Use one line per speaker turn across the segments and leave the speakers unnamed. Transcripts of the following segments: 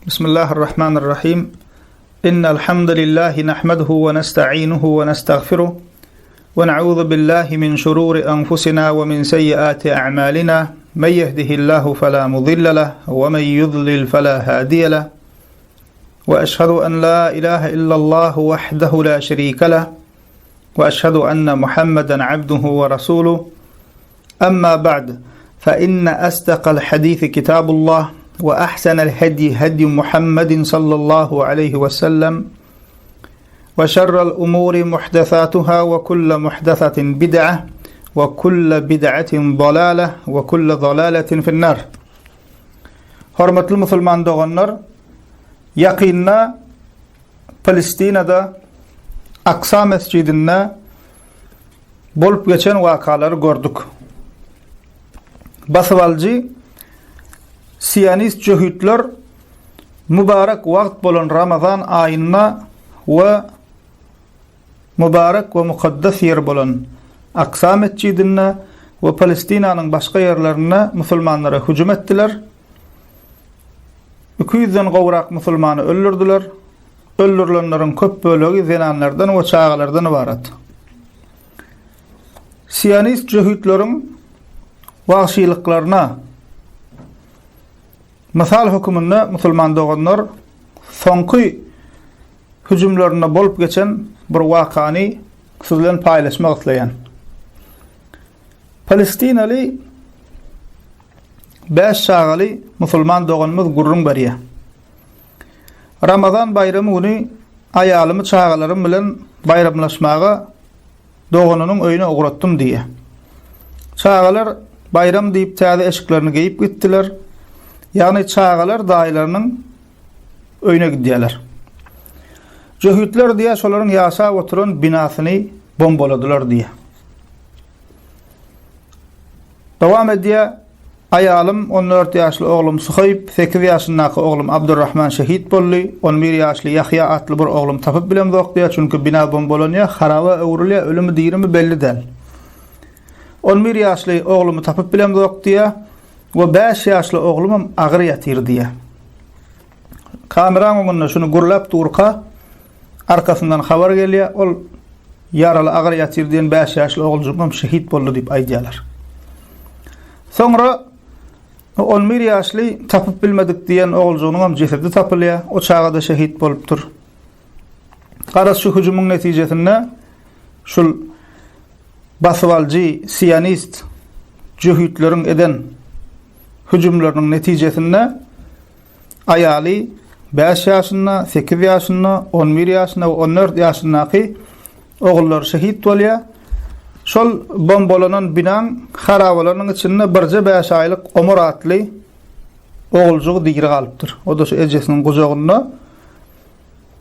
Bismillahirrahmanirrahim. Innel hamdelellahi nahmeduhu we nestainuhu we nestagfiruh. We na'udzu billahi min şururi enfusina we min seyyiati a'malina. Men yehdihillahu fela mudilla leh we men yudlil fela hadiye leh. We eşhedü en la ilahe illallah wahdehu la şerike leh. We eşhedü enne Muhammeden abduhu ve rasuluh. Amma ba'd. Fe inne asdaqal hadisi kitabullah ve ahsenel hedi hedi Muhammedin sallallahu aleyhi ve sellem ve şerrel umuri muhdesatuhâ ve kulle muhdesatin bid'a ve kulle bid'atin dalale ve kulle dalaletin finnâr. Hormatly musulman doganlar, ýakynda Palestinada Aksa mesjidinde bolup geçen wakalary gördük. Basybalyjy sionist jöhitler mübarek wagt bolan Ramazan aýynda we mübarek we mukaddes ýer bolan Aksa metjidinde we Palestinanyň başga ýerlerinde musulmanlara hüjüm etdiler. 200-den gowrak musulmany öldürdiler. Öldürilenleriň köp bölegi zenanlardan we çagalardan ybarat. Sionist jöhitleriň wagşylyklaryna mysal höküminde musulman doganlar soňky hüjümlerinde bolup geçen bir wakany siz bilen paýlaşmak isleýän. Palestinaly bäş çagaly musulman doganymyz gürrüň berýär. Ramazan baýramy güni aýalymy çagalarym bilen baýramlaşmaga doganynyň öýüne ugratdym diýýär. Çagalar baýram diýip täze eşiklerini geýip gitdiler. Ýagny çagalar daýylarynyň öýüne gidýärler. Jöhitler diýýär şolaryň ýaşap oturan binasyny bombaladylar diýýär. Dowam edýär, Aýalym, 14 ýaşly oglum Suhaýb, 8 ýaşyndaky oglum Abdurrahman şehit boldy, 11 ýaşly Ýahýa atly bir oglum tapyp bilemzok diýýär, çünki bina bombalanýar, haraba öwrülýär, ölümi dirimi belli däl. 11 ýaşly oglumy tapyp bilemzok diýýär we 5 ýaşly oglumam agyr ýatyr diýýär. Kameraň öňünde şuny gürläp durka, arkasyndan habar gelýär, ol ýaraly agyr ýatyr diýen 5 ýaşly oguljygym şehit boldy diýip aýdýarlar. Soňra 11 ýaşly tapyp bilmedik diýen oguljygynyň hem jesedi tapylýar, o çaga-da şehit bolupdyr. Garaz şu hüjümiň netijesinde şul basybalyjy sionist jöhitleriň eden hüjümleriniň netijesinde Aýaly bäş ýaşynda, sekiz ýaşynda, on bir ýaşynda we on dört ýaşyndaky ogullary şehit bolýar. Şol bombalanan binaň harabalarynyň içinde birje bäş aýlyk Omar atly oguljygy diri galypdyr. O-da şu ejesiniň gujagynda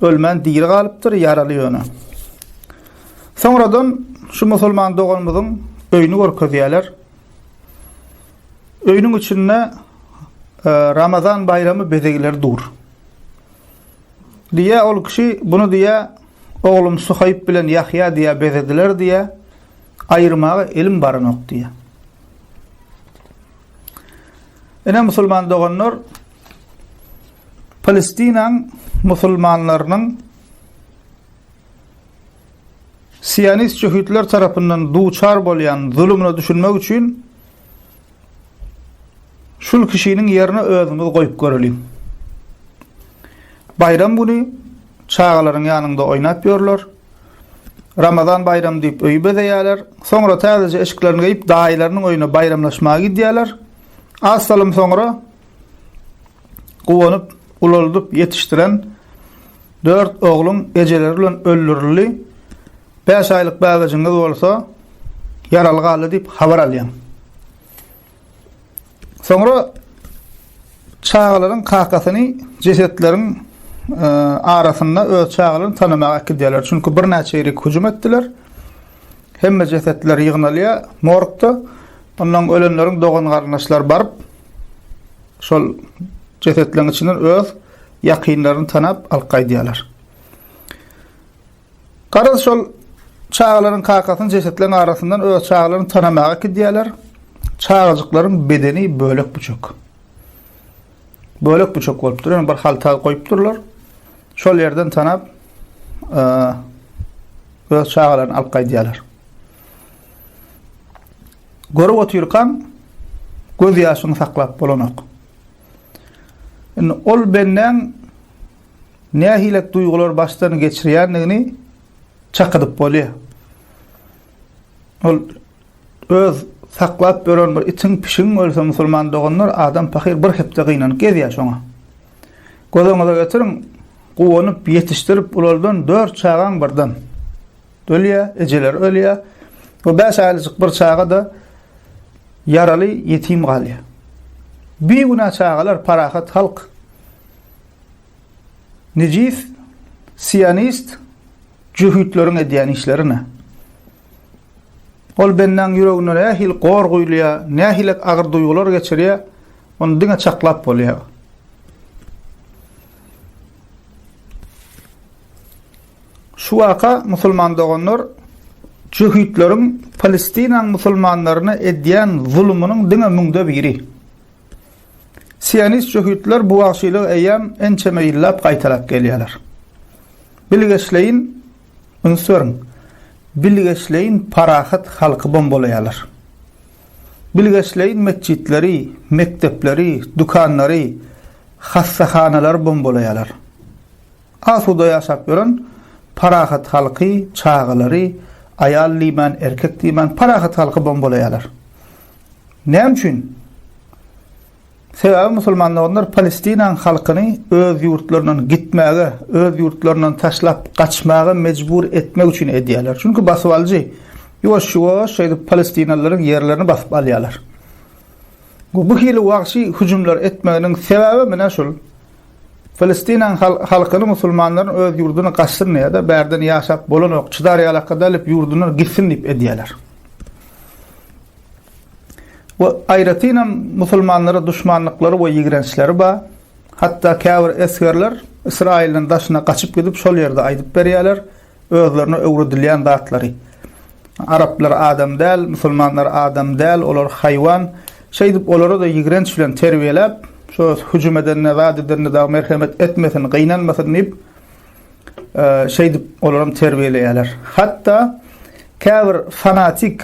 ölmän diri galypdyr, ýaraly ýöne. Soňradan şu musulman doganymyzyň öýüni görkezýärler. Öýüniň içinde Ramazan baýramy bezegleri dur. Diýýär ol kişi, buny diýýär, oglum Suhaýb bilen Ýahýa diýýär bezediler diýýär, aýyrmaga elim baranok diýýär. Ine musulman doganlar, Palestinaň musulmanlarynyň sionist jöhitler tarapyndan duçar bolýan zulumyna düşünmek üçin Şul kişiniň ýerine özümizi goýup göreliň. Baýram güni çagalaryň ýanynda oýnap ýörler. Ramazan baýramy diýip öýi bezeýärler. Soňra täzeje eşiklerini geýip daýylarynyň öýüne baýramlaşmaga gidýärler. Az salym soňra guwanyp, ulaldyp ýetişdiren dört ogluň ejeleri bilen öldürildi. Bäş aýlyk bäbejiňiz bolsa ýaraly galdy diýip habar alýaň. Soňra çagalaryň kakasyny jesetleriň e, arasynda öz çagalaryny tanamaga äkidýärler. Çünki birnäçe ýerik hüjüm etdiler. Hemme jesetler ýygnalýar morgda. Ondan ölenleriň dogan-garyndaşlary baryp şol jesetleriň içinden öz ýakynlaryny tanap alyp gaýdýarlar. Garaz şol çagalaryň kakasyny jesetleriň arasyndan öz çagalaryny tanamaga gidýärler. Çagajyklaryň bedeni bölek-büçek. Bölek-büçek bolupdyr. Ýöne bir halta goýupdyrlar. Şol ýerden tanap öz çagalaryny alyp gaýdýarlar. Görüp otyrkaň göz ýaşyňy saklap bolanok. Indi ol bendäň nähilek duýgular başdan geçirýändigini çak edip bolýar. Ol öz saklap ýören bir itiň, pişigiň ölse musulman doganlar adam pahyr bir hepde gynanyp gezýär şoňa. Göz öňüňize getiriň, guwanyp ýetişdirip ulaldan dört çagaň birden ölýär, ejeleri ölýär. We bäş aýlyjyk bir çaga-da ýaraly ýetim galýar. Bigünä çagalar, parahat halk. Nejis sionist jöhitleriň edýän işleri ne? Ol bendäň ýüreginde nähili gor guýulýar, nähili agyr duýgular geçirýär, ony diňe çaklap bolýar. Şu waka musulman doganlar jöhitleriň Palestinaň musulmanlaryna edýän zulumynyň diňe müňde biri. Sionist jöhitler bu wagşylygy eýýäm ençeme ýyllap gaýtalap gelýärler. Bilgeşleýin, üns beriň, bilgeşleýin parahat halky bombalaýarlar. Bilgeşleýin metjitleri, mekdepleri, dükanlary, hassahanalary bombalaýarlar. Asuda ýaşap ýören parahat halky, çagalary, aýal diýmän, erkek diýmän, parahat halky bombalaýarlar. Näme üçin? Sebäbi musulman doganlar Palestinaň halkyny öz ýurtlaryndan gitmäge, öz ýurtlaryndan taşlap gaçmaga mejbur etmek üçin edýärler. Çünki basybalyjy ýuwaş-ýuwaş şeýdip palestinalylaryň ýerlerini basyp alýarlar. Bu hili wagşy hüjümler etmeginiň sebäbi mine şul. Palestinaň halkyny musulmanlaryň öz ýurduna gaçsyn ýa-da bärden ýaşap bolanok, çydar ýalaka däl diýip ýurdundan gitsin diýip edýärler. We aýratynam musulmanlara duşmanlyklary we ýigrençleri bar. Hatda käbir esgerler Ysraýyldan daşyna gaçyp gidip şol ýerde aýdyp berýärler özlerine öwredilýän zatlary. Araplar adam däl, musulmanlar adam däl, olar haýwan. Şeýdip olara-da ýigrenç bilen terbiýeläp, şo hüjüm edende, zat edende dagy merhemet etmesin, gynanmasyn diýip, Şeýdip olaram terbiýeleýärler. Hatda käbir fanatik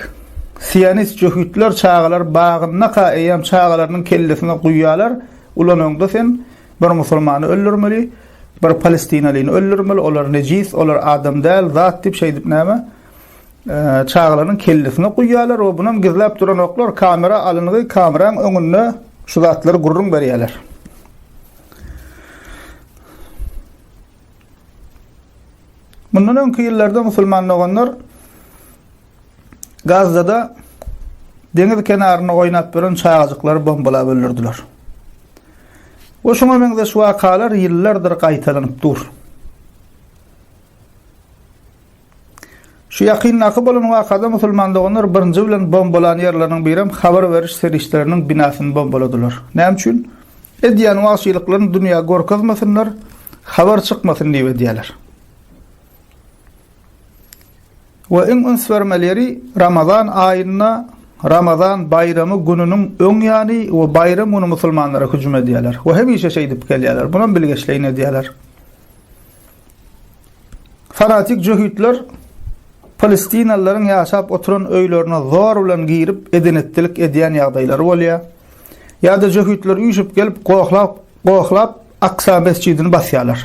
sionist jöhitler çagalar bagyndaka eýýäm çagalarynyň kellesine guýýarlar, ulanyňda sen bir musulmany öldürmeli, bir palestinalyny öldürmeli, olar nejis, olar adam däl, zat diýip şeýdip näme çagalarynyň kellesine guýýarlar we bunam gizläp duranoklar, kamera alyngy kameraň öňünde şu zatlary gürrüň berýärler. Mundan öňki ýyllarda musulman doganlar Gazada deňiz kenarynda oýnap ýören çagajyklary bombalap öldürdiler. We şuňa meňzeş wakalar ýyllardyr gaýtalanyp dur. Şu ýakyndaky bolan wakada musulman doganlar birinji bilen bombalan ýerleriniň birem habar beriş serişdeleriniň binasyny bombaladylar. Näme üçin? Edýän wagşylyklaryny dünýä görkezmesinler, habar çykmasyn diýip edýärler. We iň üns bermeli ýeri Ramazan aýynda Ramazan baýramy gününiň öň ýany we baýram güni musulmanlara hüjüm edýärler. We hemişe şeýdip gelýärler. Bunam bilgeşleýin edýärler. Fanatik jöhitler palestinalylaryň ýaşap oturan öýlerine zor bilen girip eden-etdilik edýän ýagdaýlary bolýar. Ýa-da jöhitler üýşüp gelip gohlap, gohlap Aksa mesjidini basýarlar.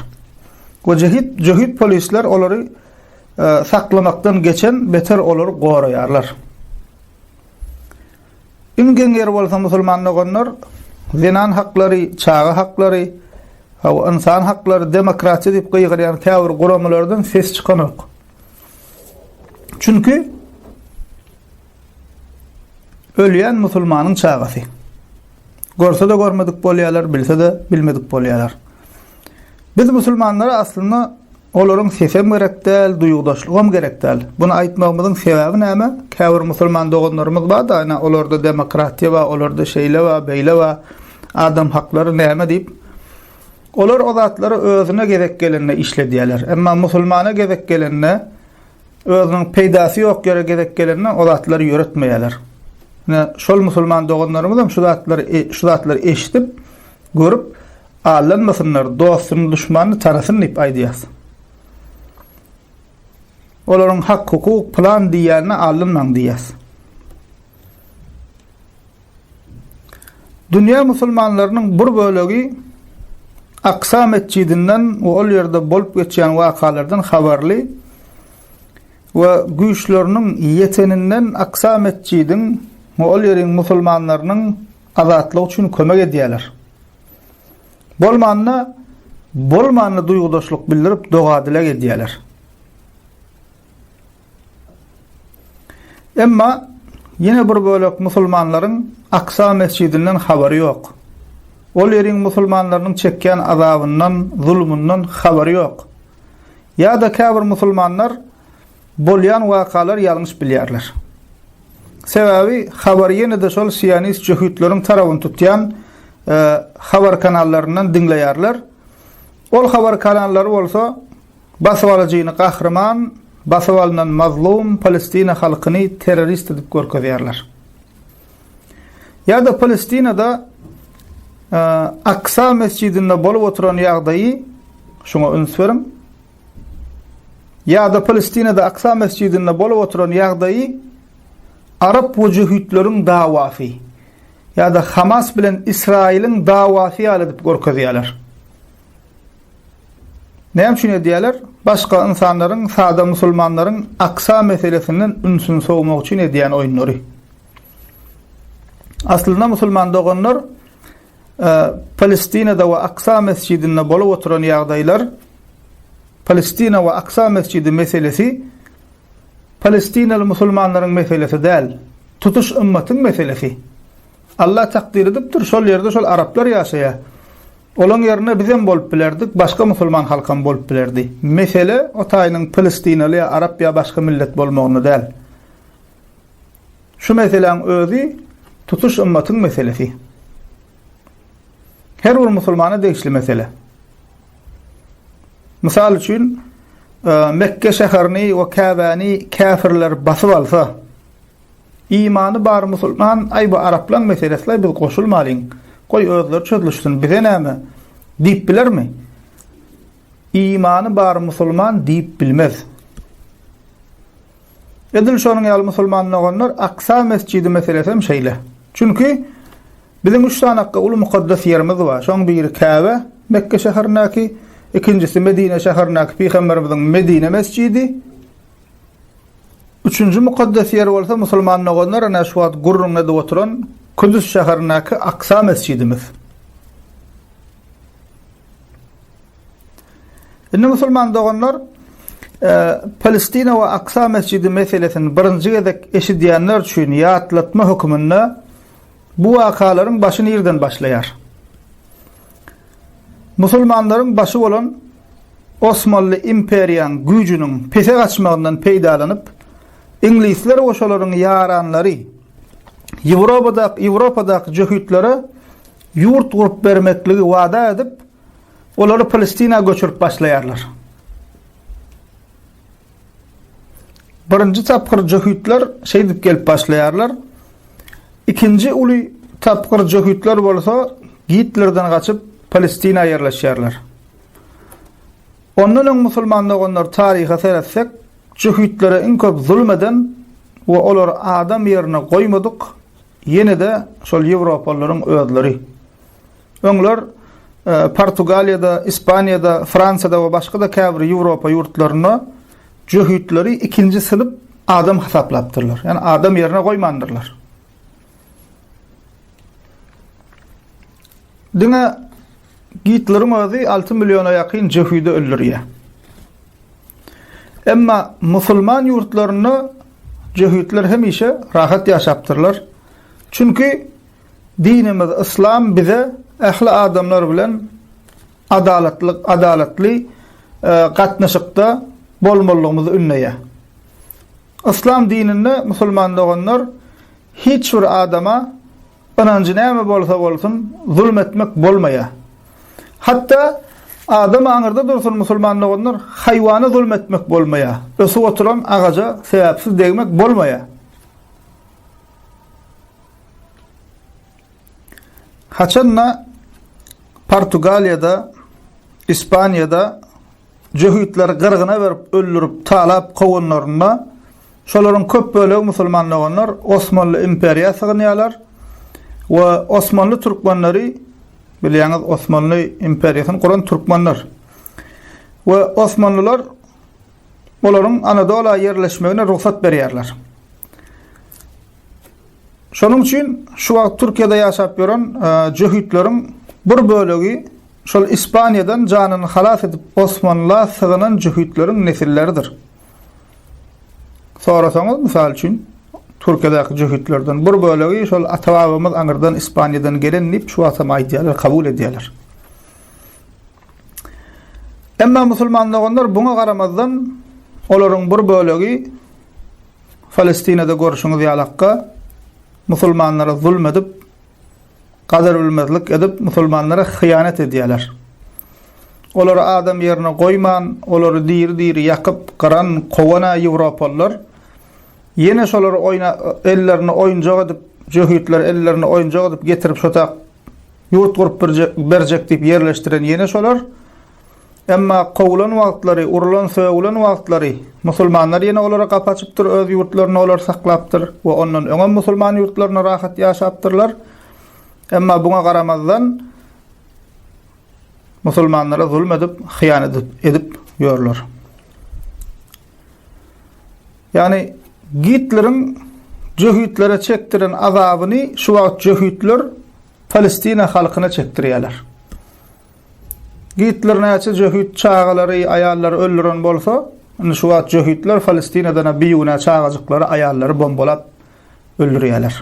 We jöhit, jöhit polisler olary e, saklamakdan geçen beter olary goraýarlar. Iň geň ýeri bolsa musulman doganlar zenan haklary, çaga haklary, hawa ynsan haklary, demokratiýa diýip gygyrýan käbir guramalardan ses çykanok. Çünki ölýän musulmanyň çagasy. Görse-de görmedik bolýarlar, bilse-de bilmedik bolýarlar. Biz musulmanlara aslynda olaryň sesem gerek däl, duýgudaşlygam gerek däl. Buny aýtmagymyzyň sebäbi näme? Käbir musulman doganlarymyz bar-da, ine, olarda demokratiýa bar, olarda şeýle bar, beýle bar, adam haklary näme diýip. Olar o zatlary özüne gezek gelende işledýärler. Emma musulmana gezek gelende, özüniň peýdasy ýok ýere gezek gelende o zatlary ýöretmeýärler. Ine, şol musulman doganlarymyzam şu zatlary, şu zatlary eşidip, görüp. Aldanmasynlar, dostuny, duşmanyny tanasyn diýip aýdýas. Olaryň hak-hukuk, plan diýýänine aldanmaň diýýäs. Dünýä musulmanlarynyň bir bölegi Aksa metjidinden we ol ýerde bolup geçýän wakalardan habarly we güýçleriniň ýeteninden Aksa metjidiň we ol ýeriň musulmanlarynyň azatlygy üçin kömek edýärler. Bolmanda, bolmanda duýgudaşlyk bildirip doga-dileg edýärler. Emma ýene bir bölek musulmanlaryň Aksa mesjidinden habary ýok. Ol ýeriň musulmanlarynyň çekýän azabyndan, zulumyndan habary ýok. Ýa-da käbir musulmanlar bolýan wakalary ýalňyş bilýärler. Sebäbi habary ýene-de şol sionist jöhitleriň tarabyny tutýan habar kanallaryndan diňleýärler. Ol habar kanallary bolsa Basybalyjyny gahryman, basyp alnan mazlum Palestina halkyny terrorist edip görkezýärler. Ýa-da Palestinada Aksa mesjidinde bolup oturan ýagdaýy şuňa üns beriň. Ýa-da Palestinada Aksa mesjidinde bolup oturan ýagdaýy arap we jöhitleriň dawasy ýa-da Hamas bilen Ysraýylyň dawasy ýaly edip görkezýärler. Näme üçin edýärler? Başga ynsanlaryň, sada musulmanlaryň Aksa meselesinden ünsüni sowmak üçin edýän oýunlary. Aslynda musulman doganlar e, Palestinada we Aksa mesjidinde bolup oturan ýagdaýlar Palestina we Aksa mesjidi meselesi Palestinaly musulmanlaryň meselesi däl, tutuş ymmatyň meselesi. Allah takdyr edipdir, şol ýerde şol araplar ýaşaýar. Olaň ýerinde bizem bolup bilerdik, başga musulman halkam bolup bilerdi. Mesele o taýynyň palestinaly ýa arap ýa başga millet bolmagynda däl. Şu meseläň özi tutuş ymmatyň meselesi. Her bir musulmana degişli mesele. Mysal üçin, Mekke şäherini we Käbäni käfirler basyp alsa, Imany bar musulman aý bu araplaň meselesilaý biz goşulmalyň goý özleri çözlüşsin bize näme diýip bilermi? Imany bar musulman diýip bilmez. Edil şonuň ýaly musulman doganlar Aksa mesjidi meselesi hem şeýle. Çünki biziň üç sany akga uly mukaddes ýerimiz bar. Şoň biri Käbe, Mekge şäherindäki, ikinjisi Medine şäherindäki Pygamberimiziň Medine mesjidi, Üçünji mukaddes ýer bolsa musulman doganlar ine şu wagt gürrüňini edip oturan Kudüs şäherindäki Aksa mesjidimiz. Indi musulman doganlar e, Palestina we Aksa mesjidi meselesini birinji gezek eşidýänler üçin ýatlatma höküminde bu wakalaryň başy nirden başlaýar? Musulmanlaryň başy bolan Osmanly imperiýaň güýjüniň pese gaçmagyndan peýdalanyp, iňlisler we şolaryň ýaranlary Ýewropadaky Ýewropadaky jöhitlere ýurt gurup bermekligi wada edip, olary Palestina göçürip başlaýarlar. Birinji tapgyr jöhitler şeýdip gelip başlaýarlar. Ikinji uly tapgyr jöhitler bolsa Gitlerden gaçyp Palestina ýerleşýärler. Ondan öň musulman doganlar taryha seretsek, jöhitlere iň köp zulum eden we olary adam ýerine goýmadyk ýene-de şol ýewropalylaryň özleri. Öňler Portugaliýada, Ispaniýada, Fransiýada we başga-da käbir Ýewropa ýurtlarynda jöhitleri ikinji synp adam hasaplapdyrlar. Ýagny adam ýerine goýmandyrlar. Diňe Gitleriň özi 6 milliona ýakyn jöhidi öldürýär. Emma musulman ýurtlarynda jöhitler hemişe rahat ýaşapdyrlar. Çünki Dinimiz yslam bize ähli adamlar bilen adalatly adalatly gatnaşykda bolmalylygymyzy ündeýär. Yslam dininde musulman doganlar hiç bir adama ynanjy näme bolsa bolsun zulum etmek bolmaýar. Hatda adam aňyrda dursun musulman doganlar haýwana zulum etmek bolmaýar. Ösüp oturan agaja sebäpsiz degmek bolmaýar. Haçanda. Portugaliýada, Ispaniýada jöhitleri gyrgyna berip öldürip, talap kowanlarynda şolaryň köp bölegi musulman doganlar Osmanly imperiýa sygynýarlar we Osmanly türkmenleri bilýäňiz Osmanly imperiýasyny guran türkmenler we Osmanlylar olaryň Anadola ýerleşmegine rugsat berýärler. Şonuň üçin şu wagt Türkiýede ýaşap ýören jöhitleriň bir bölegi şol Ispaniýadan janyny halas edip Osmanla sygynan jöhitleriň nesilleridir. Sorasaňyz, mysal üçin, Türkiýedäki jöhitlerden bir bölegi şol ata-babamyz aňyrdan Ispaniýadan gelen diýip şu wagtam aýdýarlar, kabul edýärler. Emma musulman doganlar buňa garamazdan olaryň bir bölegi Palestinada görşüňiz ýalakka musulmanlara zulm edip, gadyr bilmezlik edip, musulmanlara hyýanat edýärler. Olary adam ýerine goýman, olary diri-diri ýakyp, gyran, kowan-a ýewropalylar. Ýene şolary oýna ellerine oýunjak edip, jöhitleri ellerine oýunjak edip getirip şotak ýurt gurup berjek diýip ýerleşdiren ýene şolar. Emma kowulan wagtlary, urulan, sögülen wagtlary musulmanlar ýene olara gapy açypdyr, öz ýurtlarynda olary saklapdyr we ondan öňem musulman ýurtlarynda rahat ýaşapdyrlar. Emma buňa garamazdan musulmanlara zulum edip, hyýanat edip ýörler. Ýagny Gitleriň jöhitlere çekdiren azabyny şu wagt jöhitler Palestina halkyna çekdirýärler. Gitler näçe jöhit çagalary, aýallary öldüren bolsa, indi şu wagt jöhitler Palestinadana bigünä çagajyklary, aýallary bombalap öldürýärler.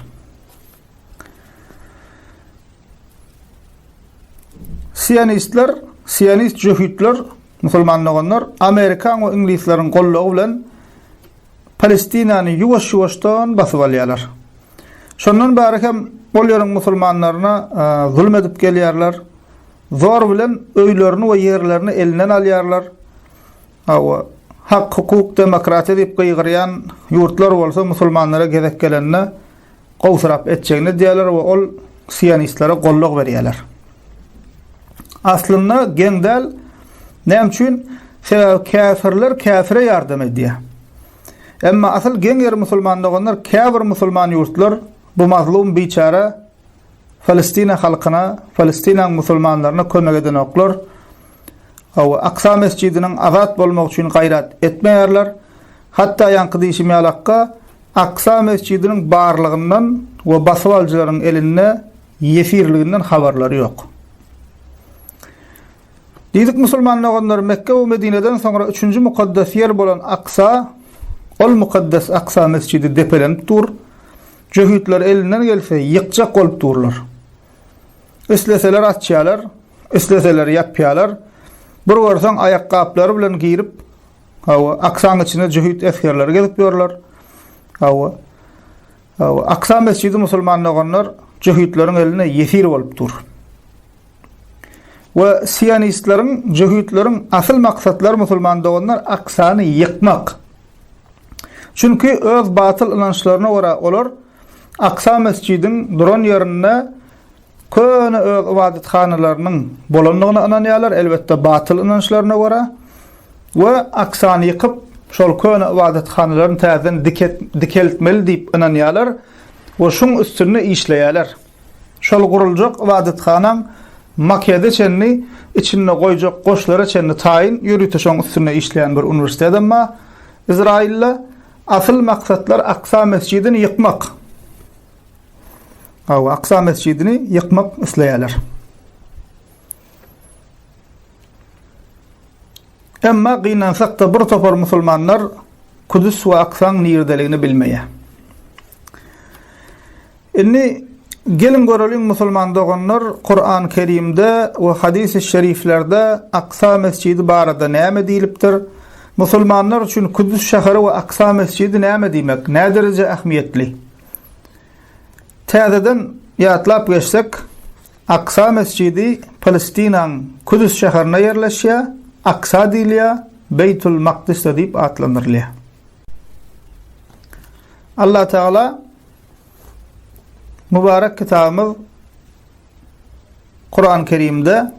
Sionistler, sionist jöhitler, musulman doganlar, Amerikan we iňlisleriň goldawy bilen Palestinany ýuwaş-ýuwaşdan basyp alýarlar. Şondan bäri hem ol ýeriň musulmanlaryna zulum edip gelýärler. Zor bilen öýlerini we ýerlerini elinden alýarlar. Hawa, hak, hukuk, demokratiýa diýip gygyrýan ýurtlar bolsa musulmanlara gezek gelende gowsyrap etjegini edýärler we ol sionistlere goldaw berýärler. Aslynda geň däl. Näme üçin? Sebäbi käfirler käfire ýardam edýär. Emma asyl geň ýeri musulman doganlar käbir musulman ýurtlar bu mazlum biçäre Palestina halkyna, Palestinaň musulmanlaryna kömek edenoklar. Hawa, Aksa mesjidiniň azat bolmagy üçin gaýrat etmeýärler. Hatda ýaňky diýşim ýalakka Aksa mesjidiniň barlygyndan we basybalyjylaryň elinde ýesirliginden habarlary ýok. Diýdik musulman doganlar Mekge we Medineden soňra üçünji mukaddes ýer bolan Aksa, ol mukaddes Aksa mesjidi depelenip dur. Jöhitler elinden gelse ýykjak bolup durlar. Isleseler açýarlar, isleseler ýapýarlar. Bir görseň aýakgaplary bilen girip, hawa, Aksaň içinde jöhit esgerleri gezip ýörler. Hawa. Hawa, Aksa mesjidi musulman doganlar jöhitleriň elinde ýesir bolup dur. We sionistleriň, jöhitleriň asyl maksatlary musulman doganlar Aksany ýykmak. Çünki öz batyl ynançlaryna görä olar Aksa mesjidiň duran ýerinde köne öz ybadathanalarynyň bolandygyna ynanýarlar, elbetde batyl ynançlaryna görä. We Aksany ýykyp, şol köne ybadathanalaryny täzeden dikeltmeli diýip ynanýarlar we şuň üstünde işleýärler. Şol guruljak ybadathanaň makede çenli, içinde goýjak goşlara çenli taýyn, ýörite şoň üstünde işleýän bir uniwersitedem bar Izrailde. Asyl maksatlar Aksa mesjidini ýykmak. Hawa, Aksa mesjidini ýykmak isleýärler. Emma gynansak-da bir topar musulmanlar Kudüs we Aksaň niredeligini bilmeýär. Indi geliň göreliň musulman doganlar Kuran Kerimde we hadysy şeriflerde Aksa mesjidi barada näme diýlipdir? Musulmanlar üçin Kudüs şäheri we Aksa mesjidi näme diýmek? Nädereje ähmiýetli? Täzeden ýatlap geçsek, Aksa mesjidi Palestinaň Kudüs şäherinde ýerleşýär, Aksa diýilýär, Beýtul Makdisde diýip atlandyrylýar. Allah Tagala mübarek kitabymyz Kuran Kerimde.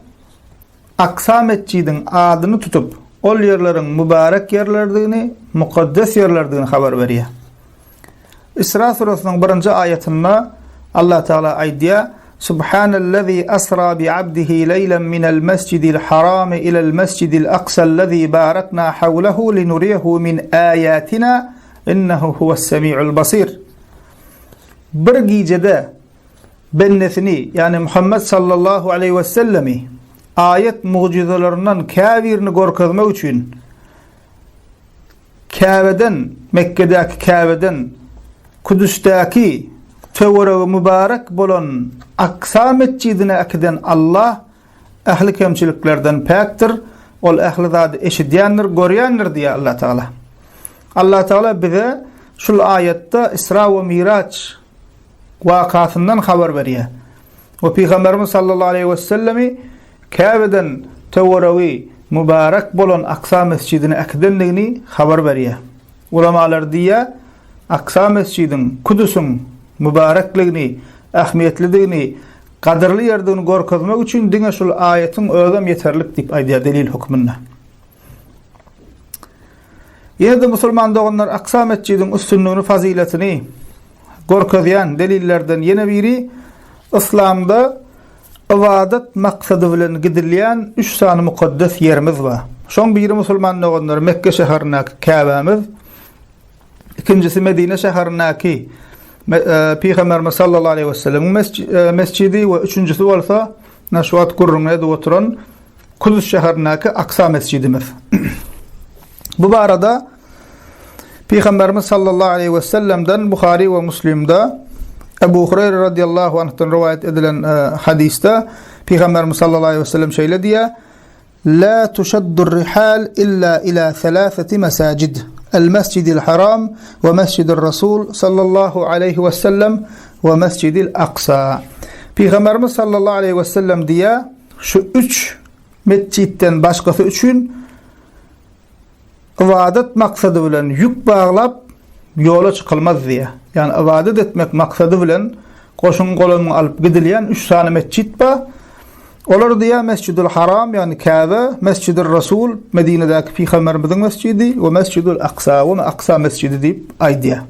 Aksa metjidiň adyny tutup, ol ýerleriň mübärek ýerlerdigini, mukaddes ýerlerdigini habar berýär. Isra surasynyň birinji aýatynda Allah Tagala aýdýar, Subhanellezî asra bi abdihi leýlen minel mesjidil harami ilel mesjidil aksallezî barakna hawlehu linuriyehu min âyâtina innehu huves-semi'ul basir. Bir gijede bendesini, ýagny Muhammet sallallahu aleýhi wesellemi aýat mugjyzalaryndan käbirini görkezmek üçin Käbeden, Mekgedäki Käbeden, Kudüsdäki töweregi mübarek bolan Aksa metjidine äkiden Allah ähli kemçiliklerden päkdir, Ol ähli zady eşidýändir, görýändir diýýär Allah Tagala. Allah Tagala bize şul aýatda Isra we Miraç wakasyndan habar berýär. We Pygamberimiz sallallahu aleýhi we sellemi Käbeden töweregi mübarek bolan Aksa mesjidine äkidendigini habar berýär. Ulamalar diýýär, Aksa mesjidiň, Kudüsiň mübarekligini, ähmiýetlidigini, gadyrly ýerdigini görkezmek üçin diňe şul aýatyň özem ýeterlik diýip aýdýar delil hökmünde. Ýene-de musulman doganlar Aksa metjidiň üstünligini, fazyletini görkezýän delillerden ýene biri Yslamda ybadat maksady bilen gidilýän üç sany mukaddes ýerimiz bar. Şoň biri musulman doganlar Mekge şäherindäki Käbämiz, ikinjisi Medine şäherindäki e, Pygamberimiz sallallahu aleyhi ve sellemiň e, mesjidi we üçünjisi bolsa şu wagt gürrüňini edip oturan Kudüs şäherindäki Aksa mesjidimiz. Bu barada Pygamberimiz sallallahu aleyhi ve sellemden Buhari we Muslimde Ebu Hureyre radıyallahu anh'dan rivayet edilen e, hadisde Pygamberimiz sallallahu aleyhi ve sellem şeýle diýýär: La tuşaddur rihal illa ila thalathati mesajid. El-Mescidil Haram we Mescidir Rasul sallallahu aleyhi ve sellem we Mescidil Aksa. Pygamberimiz sallallahu aleyhi ve sellem diýýär, Şu üç metjitden başgasy üçin ybadat maksady bilen ýük baglap ýola çykylmaz diýýär. Ýagny ybadat etmek maksady bilen goşuň golamyňy alyp gidilýän üç sany metjit bar. Olar diýýär Mesjidül Haram, ýagny Käbe, Mesjidül Rasul, Medinedäki pygamberimiziň mesjidi we Mesjidül Aksa, we Aksa mesjidi diýip aýdýar.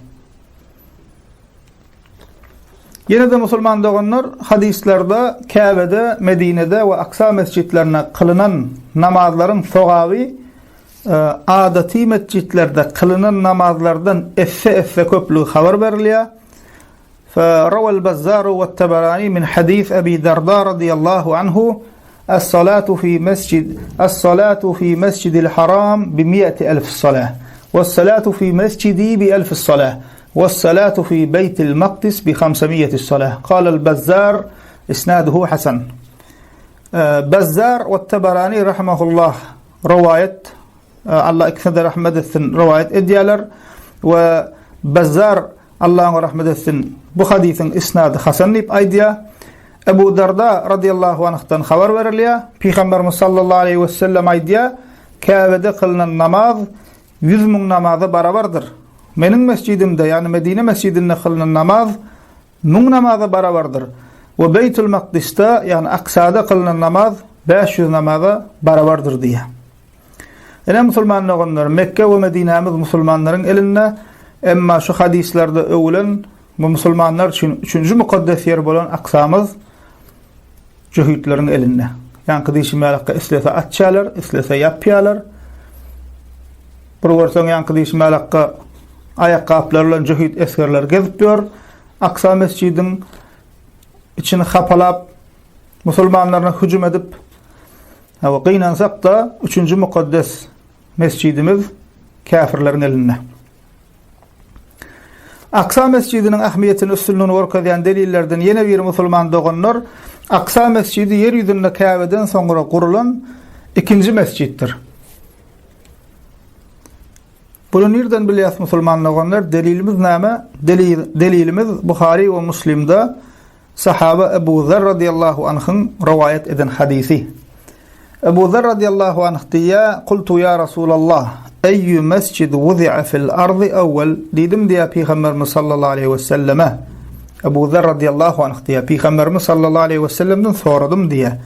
Ýene-de musulman doganlar hadyslarda Käbede, Medinede we Aksa mesjitlerinde kylynan namazlaryň sogaby adaty metjitlerde kylynan namazlardan esse-esse köplügi habar berilýär. Rawal Bazzaru we Tabarani min hadis Abi Darda radiyallahu anhu Es-salatu fi mesjid Es-salatu fi mesjidil haram bi mi'ati elf salah Wes-salatu fi mesjidi bi elf salah Wes-salatu fi beýtil Makdis bi hamsamiýeti salah. Kalel Bezzar isnaduhu hasan. Bezzar we Tabarani rahimehullah rowaýat Allah ikisine-de rahmet etsin rowaýat edýärler we Bezzar Allah oňa rahmet etsin bu hadysyň isnady hasan diýip aýdýar. Ebu Darda radiyallahu anhdan habar berilýär. Pygamberimiz sallallahu aleyhi we sellem aýdýar, Käbede kylynan namaz 100 mün namaza barabardyr. Meniň mesjidimde, ýagny Medine mesjidinde kylynan namaz mün namaza barabardyr. We Beýtul Makdisde, ýagny Aksada kylynan namaz 500 namaza barabardyr diýýär. Ine musulman doganlar, Mekke we Medinämiz musulmanlaryň elinde, emma şu hadyslarda öwülen bu musulmanlar üçin üçünji mukaddes ýer bolan Aksamyz jöhitleriň elinde. Ýaňky diýşim ýalakka islese açýarlar, islese ýapýarlar. Bir görseň ýaňky diýşim ýalakka aýakgaplary bilen jöhit esgerler gezip ýör. Aksa mesjidiň içini hapalap, musulmanlaryna hüjüm edip, hawa gynansak-da, üçünji mukaddes mesjidimiz käfirleriň elinde. Aksa mesjidiniň ähmiýetini üstünligini görkezýän delillerden ýene biri musulman doganlar, Aksa mesjidi ýer ýüzünde Käbeden soňra gurulan ikinji mesjitdir. Buny nirden bilýäs musulman doganlar? Delilimiz näme? Delilimiz Buhary we Muslimde Sahaba Ebu Zer radiyallahu anhyň rowaýat eden hadysy. Ebu Zer radiyallahu anh diýýär, Kultu ýa Rasulallah, eýýü mesjid wuzi'a fil ardy awwal? Diýdim diýýär Pygamberimiz sallallahu aleýhi we selleme. Ebu Zer radiyallahu anh diýýär, Pygamberimiz sallallahu aleýhi we sellemden soradym diýýär.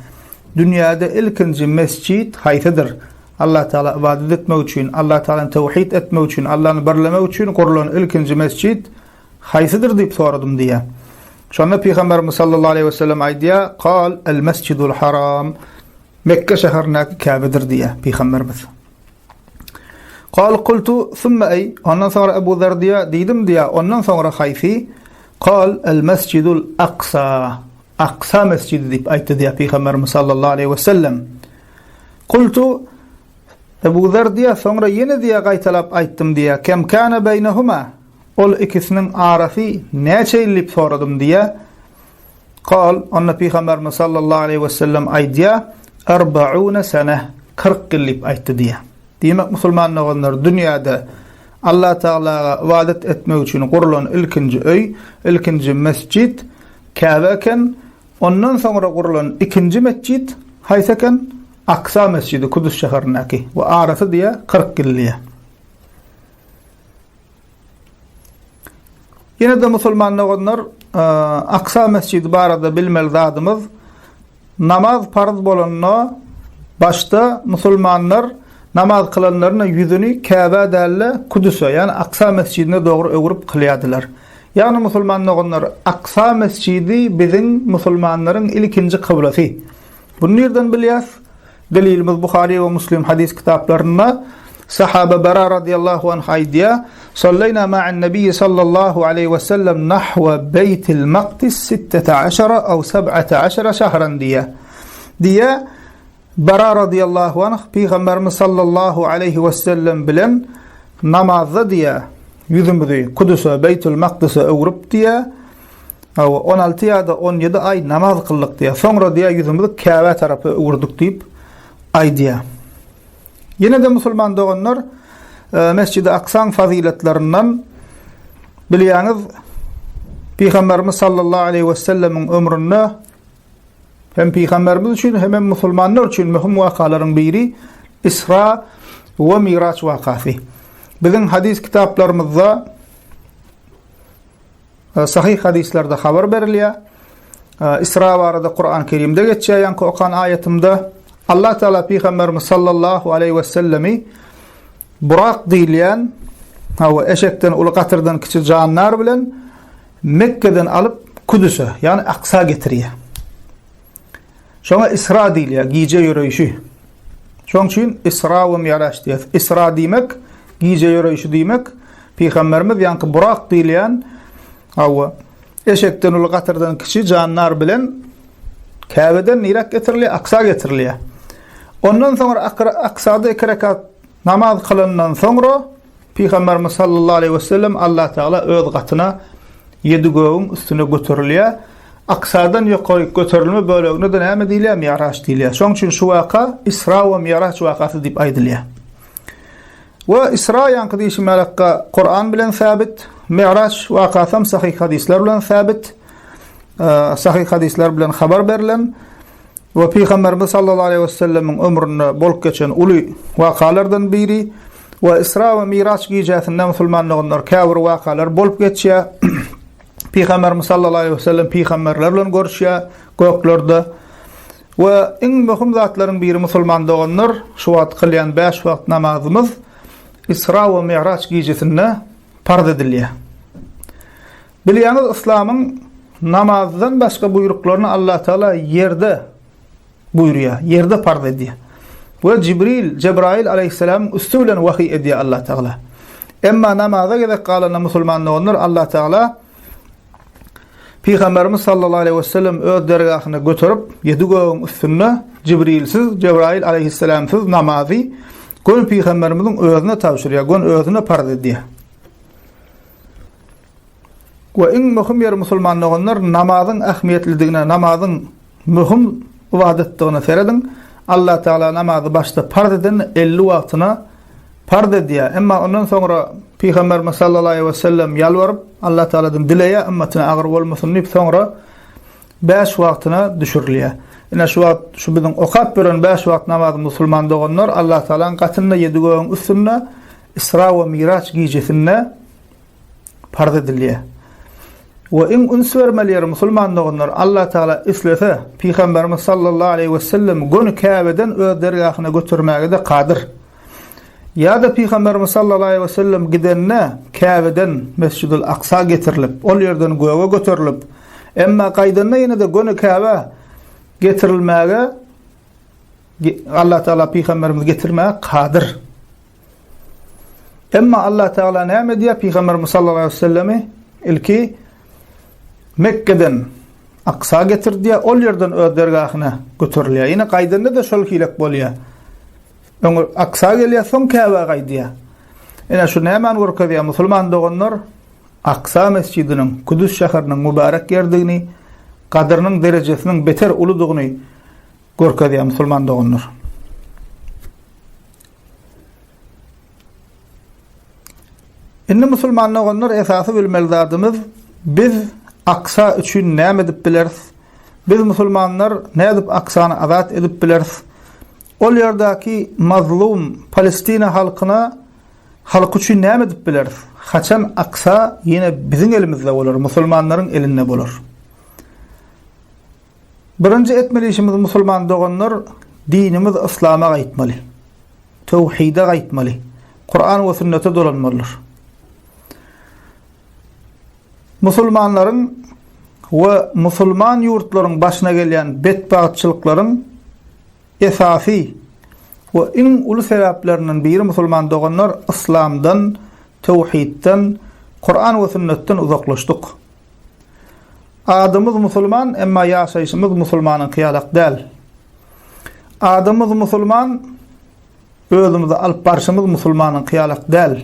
Dünýäde ilkinji mesjit haýsydyr? Allah Tagala ybadat etmek üçin, Allah Tagalany tewhid etmek üçin, Allany birlemek üçin gurlan ilkinji mesjit haýsydyr diýip soradym diýýär. Şonda Pygamberimiz sallallahu aleýhi we sellem aýdýar, Kal el mesjidul haram. Mekke şäherindäki Käbedir diýýär Pygamberimiz. Kal kultu summa eý, ondan soňra Ebu Zer diýýär, diýdim diýýär, ondan soňra haýsy? Kal el mesjidul aksa. Aksa mesjidi diýip aýtdy diýýär Pygamberimiz sallallahu aleýhi we sellem. Kultu Ebu Zer diýýär, soňra ýene diýýär gaýtalap aýtdym diýýär, kem kana beýnehuma? Ol ikisiniň arasy näçe ýyl diýip soradym diýýär. Kal, onda Pygamberimiz sallallahu aleýhi we sellem aýdýar, Erbaune sene, 40 ýyl diýip aýtdy diýýär. Diýmek musulman doganlar dünýäde Allah Tagalaga ybadat etmek üçin gurlan ilkinji öý, ilkinji mesjit Käbe eken, ondan soňra gurlan ikinji metjit haýsy eken? Aksa mesjidi Kudüs şäherindäki we arasy diýýär 40 ýyl diýýär. Ýene-de musulman doganlar Aksa mesjidi barada bilmeli zadymyz Namaz parz bolanda, başda musulmanlar namaz kylanlarynda ýüzüni Käbä däl-de, Kudüse, ýagny Aksa mesjidine dogry öwrüp kylýardylar. Ýagny musulman doganlar, Aksa mesjidi biziň musulmanlaryň ilkinji kyblasy. Buny nirden bilýäs? Delilimiz Buhary we Muslim hadys kitaplarynda Sahaba Bara radiyallahu anh aýdýar, Salleýna ma'an Nebiyyi sallallahu aleýhi we sellem nahwa Beýtil Makdis sittete aşara aw seb'ate aşara şahran diýýär. Diýýär, Bara radiyallahu anh Pygamberimiz sallallahu aleýhi we sellem bilen namazda diýýär, ýüzümizi Kudüse, Beýtul Makdise öwrüp diýýär, Hawa, 16 ýa-da 17 aý namaz kyldyk diýýär. Soňra diýýär, ýüzümizi Käbä tarapa öwürdik diýip aýdýar. Ýene-de musulman doganlar, e, Mesjidi Aksaň fazyletlerinden bilýäňiz, Pygamberimiz sallallahu aleýhi we sellemiň ömründe hem pygamberimiz üçin hem hem musulmanlar üçin möhüm wakalaryň biri Isra we Miraç wakasy. Biziň hadys kitaplarymyzda Sahyh hadyslarda habar berilýär. Isra barada Kur'an Kerimde geçýär, ýaňky okan aýatymda. Allah Teala pygamberimiz sallallahu aleýhi we sellemi Burak diýilýän, hawa, eşekden uly gatyrdan kiçi jandar bilen Mekgeden alyp Kudüse, ýagny Aksa getirýär. Şoňa Isra diýilýär, gije ýöreýşi. Şoň üçin Isra we Mi'raç diýýär. Isra diýmek, gije ýöreýşi diýmek. Pygamberimiz ýaňky Burak diýilýän, hawa, eşekden uly, gatyrdan kiçi jandar bilen Käbeden niräk getirilýär? Aksa getirilýär. Ondan soňra Aksada iki rekat namaz kylandan soňra Pygamberimiz sallallahu aleýhi we sellem Allah Tagala öz gatyna ýedi gögüň üstüne göterilýär. Aksadan ýokaryk göterilme bölegine-de näme diýilýär? Mi'raç diýilýär. Şonuň üçin şu waka Isra we Mi'raç wakasy diýip aýdylýar. We Isra ýaňky diýşim ýalakka Kuran bilen sabit, Mi'raç wakasam sahyh hadyslar bilen sabit, sahyh hadyslar bilen habar berlen. We Pygamberimiz sallallahu aleýhi we sellemiň ömründe bolup geçen uly wakalardan biri we Isra we Miraç gijesinde musulman doganlar käbir wakalar bolup geçýär. Pygamberimiz sallallahu aleýhi we sellem pygamberler bilen görüşýär göklerde. We iň möhüm zatlaryň biri musulman doganlar şu wagt kylýan 5 wagt namazymyz Isra we Miraç gijesinde parz edilýär. Bilýäňiz yslamyň namazdan başga buýruklaryny Allah Tagala ýerde buýurýar, ýerde parz edýär. We Jibril, Jebraýyl aleýhissalamyň üsti bilen wahyý edýär Allah Tagala. Emma namaza gezek galanda musulman doganlar Allah Tagala Pygamberimiz sallallahu aleýhi we sellem öz dergahyna göterip, ýedi gögüň üstünde Jibrilsiz, Jebraýyl aleýhissalamsyz namazy göni pygamberimiziň özüne tabşyrýar, göni özüne parz edýär. We iň möhüm ýeri musulman doganlar namazyň ähmiýetlidigine, namazyň möhüm ybadatdygyna serediň. Allah Teala namazy başda parz edende 50 wagtyna parz edýär. Emma ondan soňra Pygamberimiz sallallahu aleýhi we sellem ýalbaryp Allah Tealadan dileýär ümmetine agyr bolmasyn diýip soňra 5 wagtyna düşürilýär. Ine şu wagt şu biziň okap ýören 5 wagt namazy musulman doganlar Allah Tealanyň gatynda ýedi gögüň üstünde Isra we Miraç gijesinde parz edilýär. We iň üns bermeli ýeri musulman doganlar Allah Tagala islese Pygamberimiz sallallahu aleýhi we sellem göni Käbeden öz dergähine götermäge-de kadyr. Ýa-da Pygamberimiz sallallahu aleýhi we sellem gidende Käbeden Mesjidül Aksa getirilip, ol ýerden göge göterilip, emma gaýdanda ýene-de göni Käbä getirilmäge Allah Tagala Pygamberimizi getirmäge kadyr. Emma Allah Teala näme edýär? Pygamberimiz sallallahu aleyhi ve sellemi ilki Mekgeden Aksa getirdýär, ol ýerden öz dergahine göterilýär. Ýene gaýdanda-da şol hilek bolýar. Öňe Aksa gelýär, soň Käbä gaýdýar. Ine şu nämäni görkezýär musulman doganlar? Aksa mesjidiniň Kudüs şäheriniň mübarek ýerdigini, gadyrynyň derejesiniň beter uludygyny görkezýär musulman doganlar. Indi musulman doganlar esasy bilmeli zadymyz biz Aksa üçin näme edip bileris? Biz musulmanlar nädip Aksany azat edip bileris? Ol ýerdäki mazlum Palestina halkyna halky üçin näme edip bileris? Haçan Aksa ýene biziň elimizde bolar, musulmanlaryň elinde bolar? Birinji etmeli işimiz musulman doganlar dinimiz yslama gaýtmaly. Töwhide gaýtmaly. Kuran we sünnete dolanmalydyr. Musulmanlaryň we musulman ýurtlaryň başyna gelýän betbagtçylyklaryň esasy we iň uly sebäplerinden biri musulman doganlar yslamdan, töwhidden, Kuran we sünnetden uzaklaşdyk. Adymyz musulman, emma ýaşaýşymyz musulmanyňky ýalak däl. Adymyz musulman, özümizi alyp barşymyz musulmanyňky ýalak däl.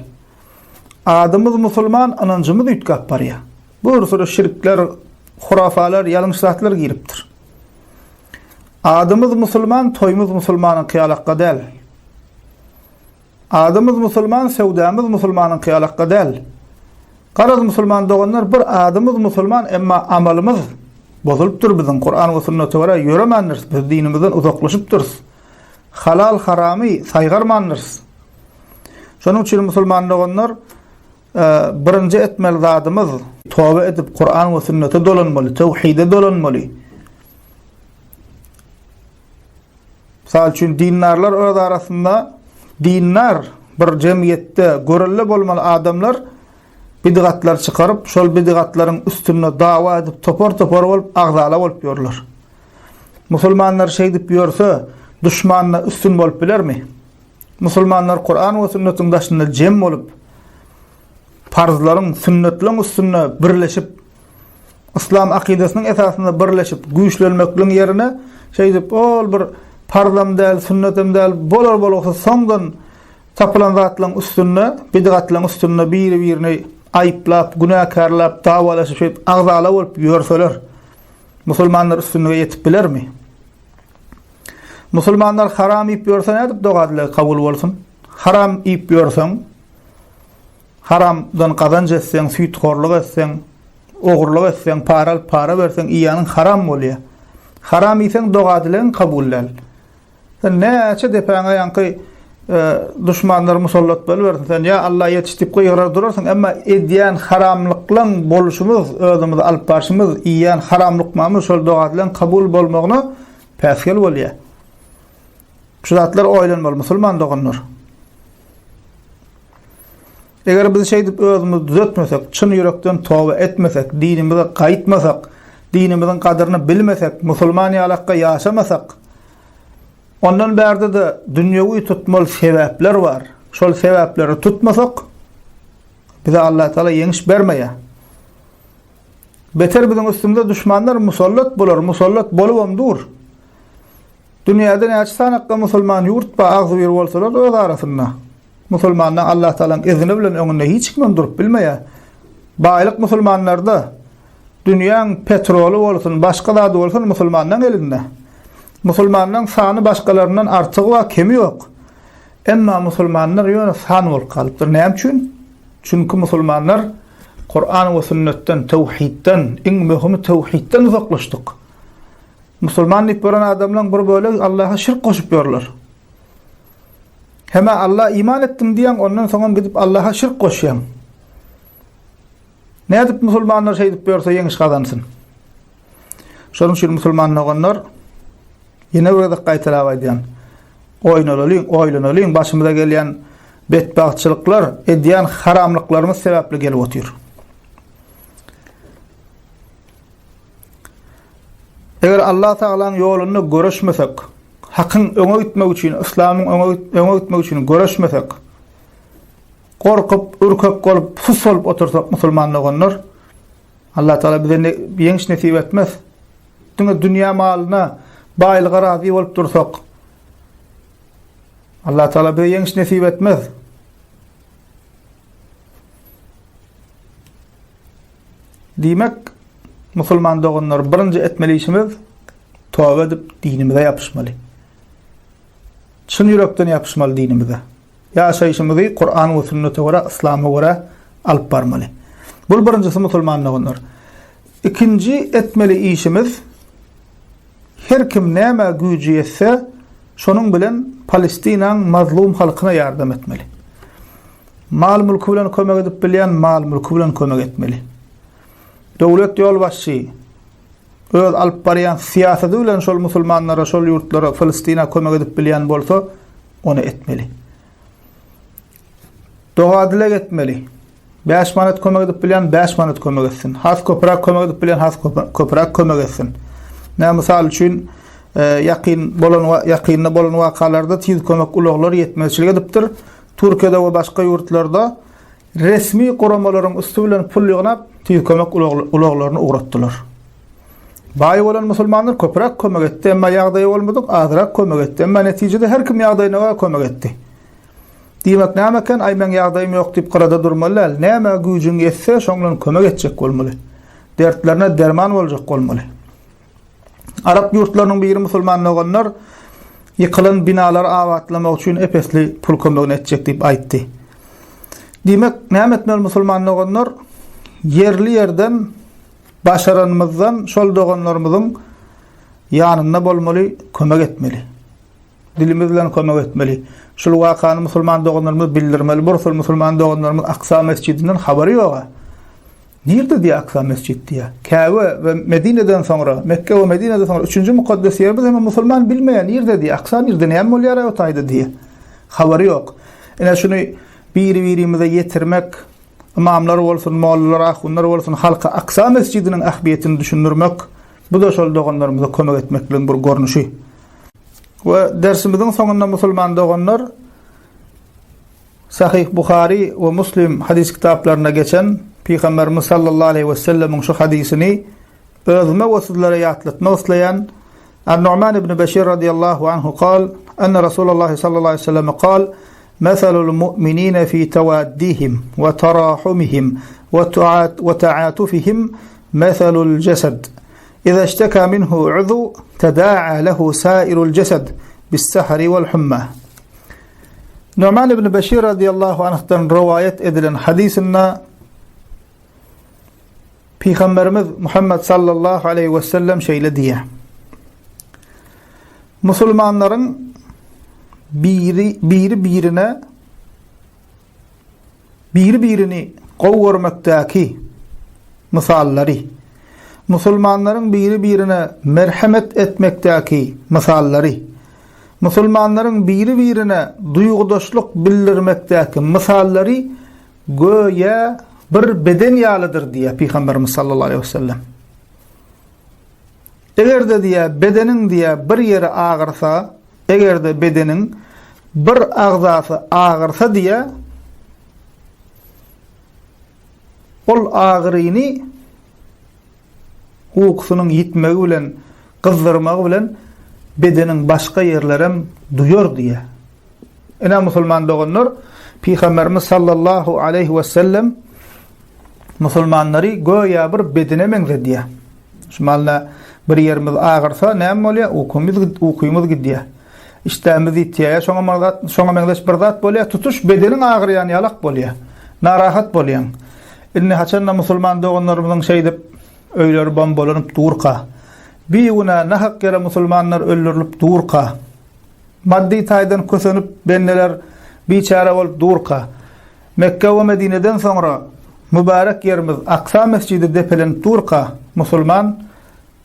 Adymyz musulman, ynanjymyz üýtgäp barýar. Bir süri şirkler, hurafalar, ýalňyş zatlar giripdir. Adymyz musulman, toýumyz musulmanyňky ýalakga däl. Adymyz musulman söwdamyz musulmanyňky ýalakga däl. Garaz musulman doganlar bir adymyz musulman emma amalymyz bozulypdyr biziň Kuran we sünnete görä ýöremändiris biz dinimizden uzaklaşypdyrys. Halal haramy saýgarmandyrys. Şonuň üçin musulman doganlar birinji etmeli zadymyz toba edip Kuran we sünnete dolanmaly, tewhide dolanmaly. Mysal üçin, dindarlar öz arasynda dindar bir jemgyýetde görelde bolmaly adamlar bidgatlar çykaryp, şol bidgatlaryň üstünde dawa edip, topar-topar bolup, agzala bolup ýörler. Musulmanlar şeýdip ýörse, duşmanyna üstün bolup bilermi? Musulmanlar Kuran we sünnetiň daşynda jem bolup, parzlaryň, sünnetleriň üstünde birleşip, Yslam akydasynyň esasynda birleşip güýçlenmekligiň ýerine şeýdip ol bir parzam däl, sünnetem däl, bolar bolgusyz soňdan tapylan zatlaryň üstünde, bidgatlaryň üstünde biri-birini aýyplap, günäkärläp, dawalaşyp şeýdip agzala bolup ýörseler, musulmanlar üstünlige ýetip bilermi? Musulmanlar haram iýip ýörse nädip doga-dileg kabul bolsun? Haram iýip ýörseň, Haramdan gazanç etseň, süýthorluk etseň, ogurlyk etseň, para alyp para berseň, iýeniň haram bolýar. Haram iýseň doga-dilegiň kabul däl. Sen näçe depäňe ýaňky duşmanlar musallat bolubersin, sen ýa Alla ýetiş diýip gygyrar durarsyň, emma edýän haramlyklaň bolşumyz, özümizi alyp barşymyz, iýýän haram lukmamyz şol doga-dilegiň kabul bolmagyna päsgel bolýar. Şu zatlar oýlanmaly musulman doganlar. Eger biz şeýdip özümizi düzetmesek, çyn ýürekden toba etmesek, dinimize gaýtmasak, dinimiziň gadyryny bilmesek, musulman ýalakka ýaşamasak, ondan bärde-de dünýewi tutmaly sebäpler bar. Şol sebäpleri tutmasak, bize Allatagala ýeňiş bermeýär. Beter biziň üstümize duşmanlar musallat bolar, musallat bolubam dur. Dünýäde näçe sanakda musulman ýurt bar agzybir bolsalar öz arasynda. Musulmanlaň Allah Tagalaň izni bilen öňünde hiç kimem durup bilmeýär. Baýlyk musulmanlarda. Dünýäň petroly bolsun, başga zady bolsun musulmanlaň elinde. Musulmanlaň sany başgalaryndan artygy bar, kemi ýok. Emma musulmanlar ýöne san bolup galypdyr. Näme üçin? Çünki musulmanlar Kuran we sünnetden, töwhidden, iň möhümi töwhidden uzaklaşdyk. Musulman diýip ýören adamlaň bir bölegi Allaha şirk goşup ýörler. Hemä Alla iman etdim diýýäň, ondan soňam gidip Allaha şirk goşýaň. Nädip musulmanlar şeýdip ýörse ýeňiş gazansyn? Şonuň üçin musulman doganlar ýene bir gezek gaýtalap aýdýan. Oýnalalyň, oýlanalyň, başymyza gelýän betbagtçylyklar, edýän haramlyklarymyz sebäpli gelip otyr. Eger Allah Tagalaň ýolunda göreşmesek, hakyň öňe gitmegi üçin, yslamyň öňe öňe gitmegi üçin göreşmesek, gorkup, ürkek bolup, sus bolup otursak musulman doganlar, Allah Tagala bize ýeňiş nesip etmez. Diňe dünýä malyna, baýlyga razy bolup dursak, Allah Tagala bize ýeňiş nesip etmez. Diýmek, musulman doganlar, birinji etmeli işimiz toba edip dinimize ýapyşmaly. Çyn ýürekden ýapyşmaly dinimize. Ýaşaýşymyzy Kuran we sünnete görä, yslama görä alyp barmaly. Bul birinjisi musulman doganlar. Ikinji etmeli işimiz her kim nämä güýji ýetse, şonuň bilen Palestinaň mazlum halkyna ýardam etmeli. Mal-mülki bilen kömek edip bilýän mal-mülki bilen kömek etmeli. Döwlet ýolbaşçy öz alyp barýan syýasaty bilen şol musulmanlara, şol ýurtlara, Palestina kömek edip bilýän bolsa, ony etmeli. Doga-dileg etmeli. 5 manat kömek edip bilýän 5 manat kömek etsin. Has köpräk kömek edip bilýän has köpräk kömek etsin. Näme mysal üçin e, ýakyn bolan ýakynda bolan wakalarda tiz kömek ulaglary ýetmezçilik edipdir. Türkiýede we başga ýurtlarda resmi guramalaryň üsti bilen pul ýygnap tiz kömek ulaglaryny ugratdylar. Baý bolan musulmanlar köpräk kömek etdi, emma ýagdaýy bolmadyk azrak kömek etdi. Emma netijede her kim ýagdaýyna görä kömek etdi. Diýmek näme eken, aý meň ýagdaýym ýok diýip gyrada durmaly däl. Nämä güýjüň ýetse, şoň bilen kömek etjek bolmaly. Dertlerine derman boljak bolmaly. Arap ýurtlarynyň biri musulman doganlar ýykylan binalary abatlamak üçin ep-esli pul kömegini etjek diýip aýtdy. Diýmek, näme etmeli musulman doganlar? Ýerli ýerden başaranymyzdan şol doganlarymyzyň ýanynda bolmaly, kömek etmeli. Dilimiz bilen kömek etmeli. Şul wakany musulman doganlarymyza bildirmeli. Bursul musulman doganlarymyz Aksa mesjidinden habary ýoga. Nirde diýýär Aksa mesjid diýýär. Käbe we Medineden soňra, Mekge we Medineden soňra üçünji mukaddes ýerimiz hem musulman bilmeýär nirde diýýär. Aksa nirde näme bolýar o taýda diýýär. Habary ýok. Ine şuny biri-birimize ýetirmek, ymamlar bolsun, mollalar, ahunlar bolsun halka Aksa mesjidiniň ähmiýetini düşündirmek, bu-da şol doganlarymyza kömek etmekligiň bir görnüşi. We dersimiziň soňunda musulman doganlar Sahyh Buhary we Muslim hadys kitaplarynda geçen Pygamberimiz sallallahu aleýhi we sellemiň şu hadysyny özüme we sizlere ýatlatmak isleýän An-Nu'man ibn Beşir radiyallahu anhu kal, enne Resulullah sallallahu aleýhi we sellem kal, Meselul mu'minine fi tewaddihim we tarahumihim we ta'atufihim meselul cesed. Iza işteka minhu uzu teda'a lehu sairul cesed bis-seheri wal-humma. Nu'man ibn Beşir radiyallahu anh'dan rowaýat edilen hadysynda Pygamberimiz Muhammed sallallahu aleyhi ve sellem şeýle diýýär. Musulmanlaryň biri biri birine Biri-birini gowy görmekdäki mysallary. Musulmanlaryň biri-birine merhemet etmekdäki mysallary. Musulmanlaryň biri-birine duýgudaşlyk bildirmekdäki mysallary göýä bir beden ýalydyr diýýär Pygamberimiz sallallahu aleýhi wesellem. Eger-de diýýär bedeniň diýýär bir ýeri agyrsa, Eger-de bedeniň bir agzasy agyrsa diýýär, ol agyryny ukusynyň ýitmegi bilen, gyzdyrmagy bilen bedeniň başga ýerlerem duýar diýýär. Ine musulman doganlar, Pygamberimiz sallallahu aleýhi we sellem musulmanlary göýä bir bedene meňzedýär. Şu mahalda bir ýerimiz agyrsa näme bolýar? Ukymyz ukymyz gidýär. Işdämiz ýitýär. Ýa şoňa bir zat, şoňa meňzeş bir zat bolýar. Tutuş bedeniň agyrýan ýalak bolýar. Narahat bolýaň. Indi haçanda musulman doganlarymyzyň şeýdip öýleri bombalanyp durka, bigünä nahak ýere musulmanlar öldürilip durka, maddy taýdan kösenip bendeler biçäre bolup durka, Mekge we Medineden soňra. Mübarek ýerimiz Aksa mesjidi depelenip durka, musulman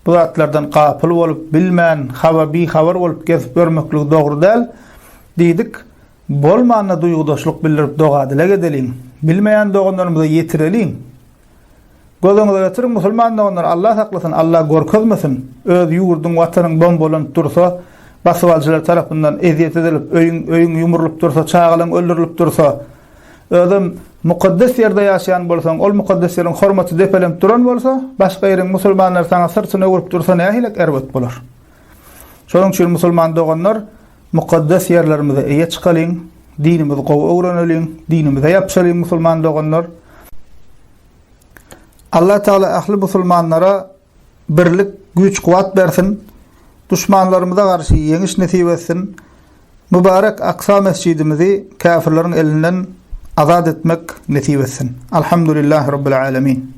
bu zatlardan gapyl bolup, bilmän, haba bihabar bolup gezip ýörmekligi dogry däl diýdik. Bolmanda duýgudaşlyk bildirip doga-dileg edeliň. Bilmeýän doganlarymyza ýetireliň. Göz öňüňize getiriň, musulman doganlar, Allah saklasyn, Allah görkezmesin, öz ýurduň, watanyň bombalanyp dursa, basybalyjylar tarapyndan ezýet edilip, öýüň, öýüň ýumrulyp dursa, çagalaň öldürilip dursa, özem mukaddes ýerde ýaşaýan bolsaň, ol mukaddes ýeriň hormaty depelenip duran bolsa, başga ýeriň musulmanlary saňa syrtyny öwrüp dursa nähilek erbet bolar. Şonuň üçin musulman doganlar, mukaddes ýerlerimize eýe çykalyň, dinimizi gowy öwreneliň, dinimize ýapyşalyň musulman doganlar. Allah Teala ähli musulmanlara birlik, güýç-kuwwat bersin. Duşmanlarymyza garşy ýeňiş nesip etsin. Mübarek Aksa mesjidimizi käfirleriň elinden azat etmek nesip etsin. Alhamdulillahi Rabbil Alemin.